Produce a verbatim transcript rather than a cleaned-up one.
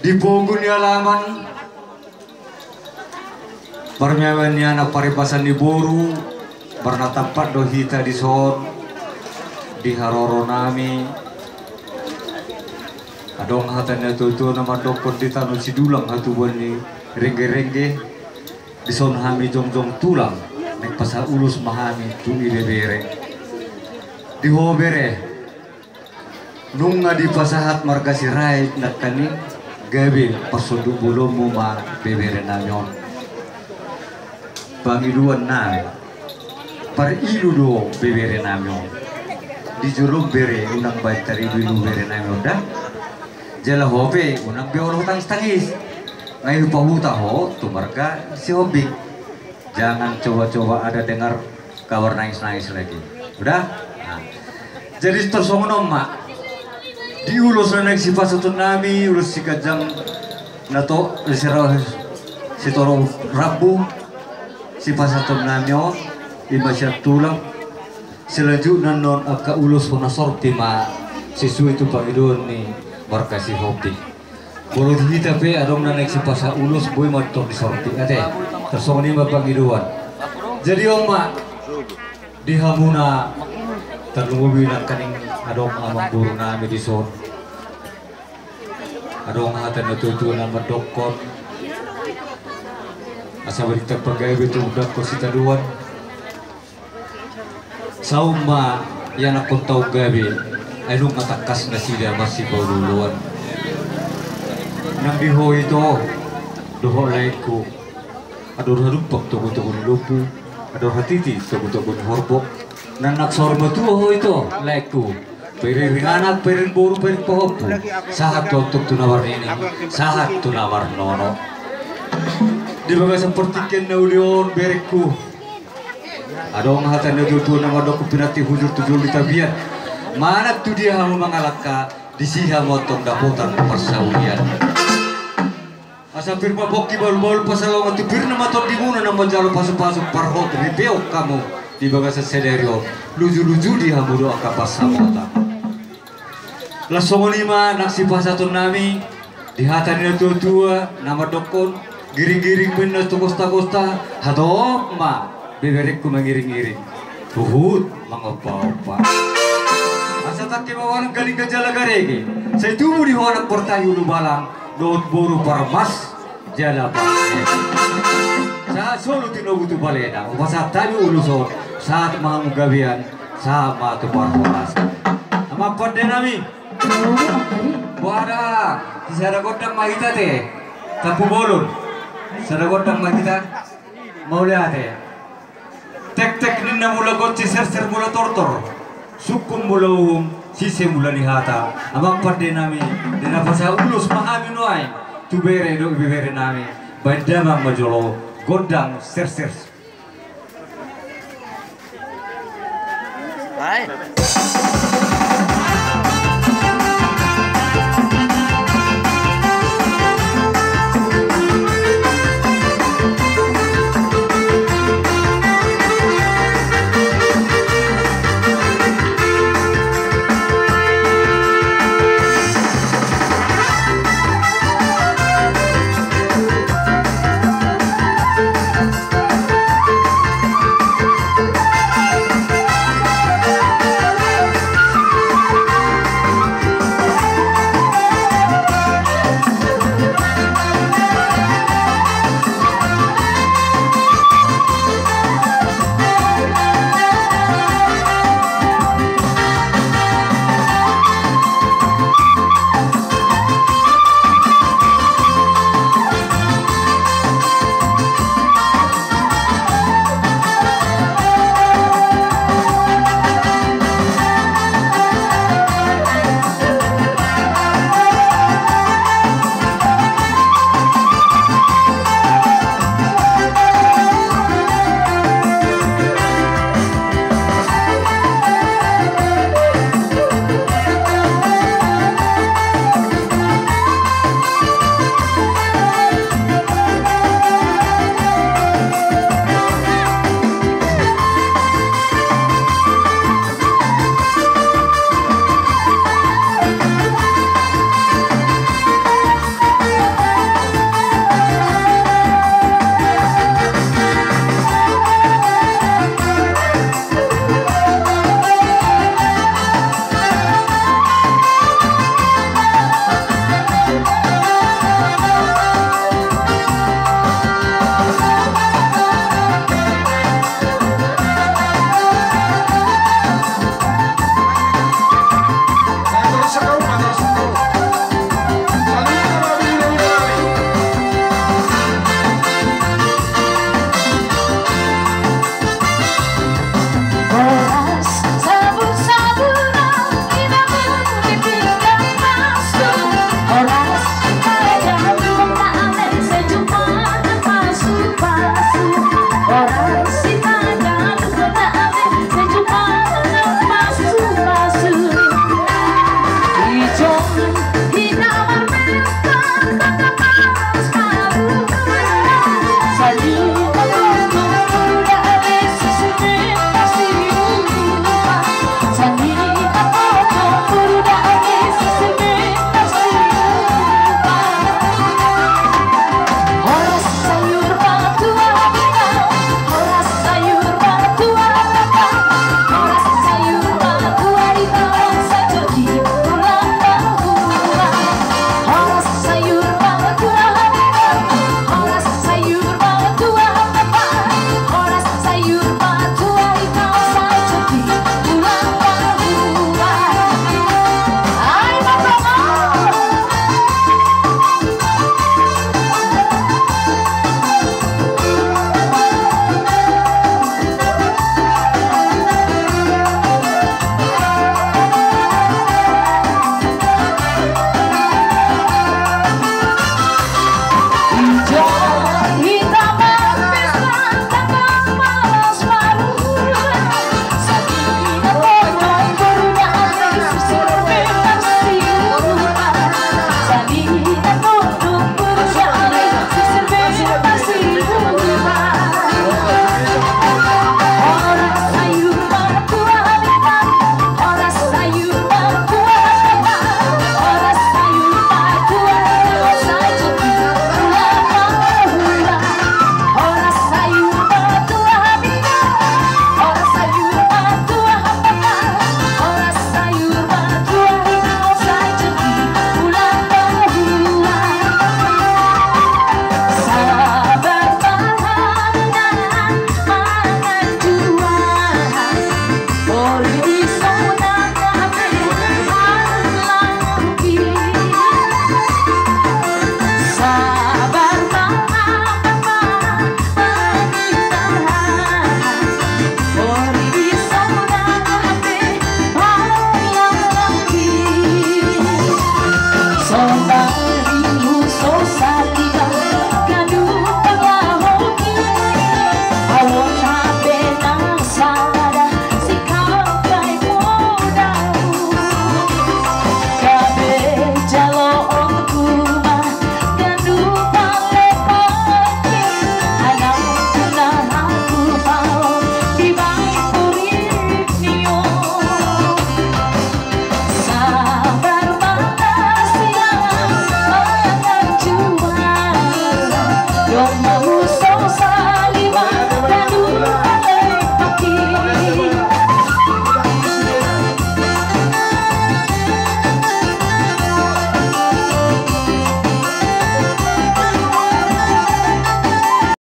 Di pogu ni alaman, parmiaoan ni anak, paripasan ni boru, marnatampak do hita dison di haroro nami. Adong hata ni natuatua na mandokkon, di tano sidulang hatubuan ni renggerengge. Dison hami jongjong tulang, naeng pasahat ulos ma hami tu ibebere. Di ho bere, nunga dipasahat marga Sirait nangkaning gabe parsonduk bolonmu ma bebere nami on. Pangidoan nami, parilu do bebere nami on. Di jolo bere, unang baen tariluilu bere nami on da. Jala ho pe unang be olo tangistangi. Nga i hupahuta ho tu marga Sihombing. Jangan coba-coba ada dengar kabar nangis-nangis lagi. Udah? Nah. Jadi tarsongon on ma. Di ulos na naeng sipasahaton nami, ulos siganjang na to, sira, sitorop rambu, sipasahaton nami on, ima sian tulang. Selanjutna non angka ulos hona sorti ma sesuai tu pangidoan ni marga Sihombing. Molo di hita pe adong na naeng sipasahat ulos, boi ma tor disorti ate. Tarsongon i ma pangidoan. Jadi on ma di hamuna, tarlumobi nangkaning adong amangboru nami dison. Adong hata ni natuatua na mandokkon, asa balintang pagabe tu undangkon sitadoan. Saut ma ianakhonta on gabe, ai nunga tangkas nasida masipaolooloan. Nang di ho ito dohot laengku, ador hadumpak togutogu ni lombu, ador hatiti togutogu ni horbo. Nang na saur matua ho ito laengku, pairing anak, pairing boru, pairing pahompu, sahat do antong tu na marnini, sahat tu na marnono. Di bagasan partingkian na uli on berengku, adong hata ni natuatua na mandok, pinantik hujur tu jolo ni tapian. Manang tu dia hamu mangalangka, disi hamu antong dapotan parsaulian. Asa pir ma pongki bahulbahul, pasalamon tu pir ni tondimuna na manjalo pasupasu, parhot ripeon hamu di bagasan sadari on, lujuluju di hamu do angka pansamotan. Laos songon i ma nang sipasahaton nami, di hata ni natuatua na mandokkon, giringgiring ma inna tu gostagosta, hatop ma beberengku mangiringiring, huhut mangompaompa. Asa tangke ma anak Galingga jala Garege, sai tubu di ho anak Bortahi Ulubalang dohot boru Parmas jala Parmas. Sahat solu tinogu tu balena, hupasahat hami ulos on, sahat ma hamu gabean, sahat ma tu parhorasan. Amang pande nami. Boha da, sisada gondang ma hita ate. Tampubolon. Sisada gondang ma hita. Mauliate. Tektek ninna mula gonsi, serser mula tortor, sungkun mula uhum, sise mula ni hata. Amang pande nami, di na pasahat ulos ma hami nuaeng tu bere dohot ibebere nami. Baen damang ma jolo gondang serser. Ai.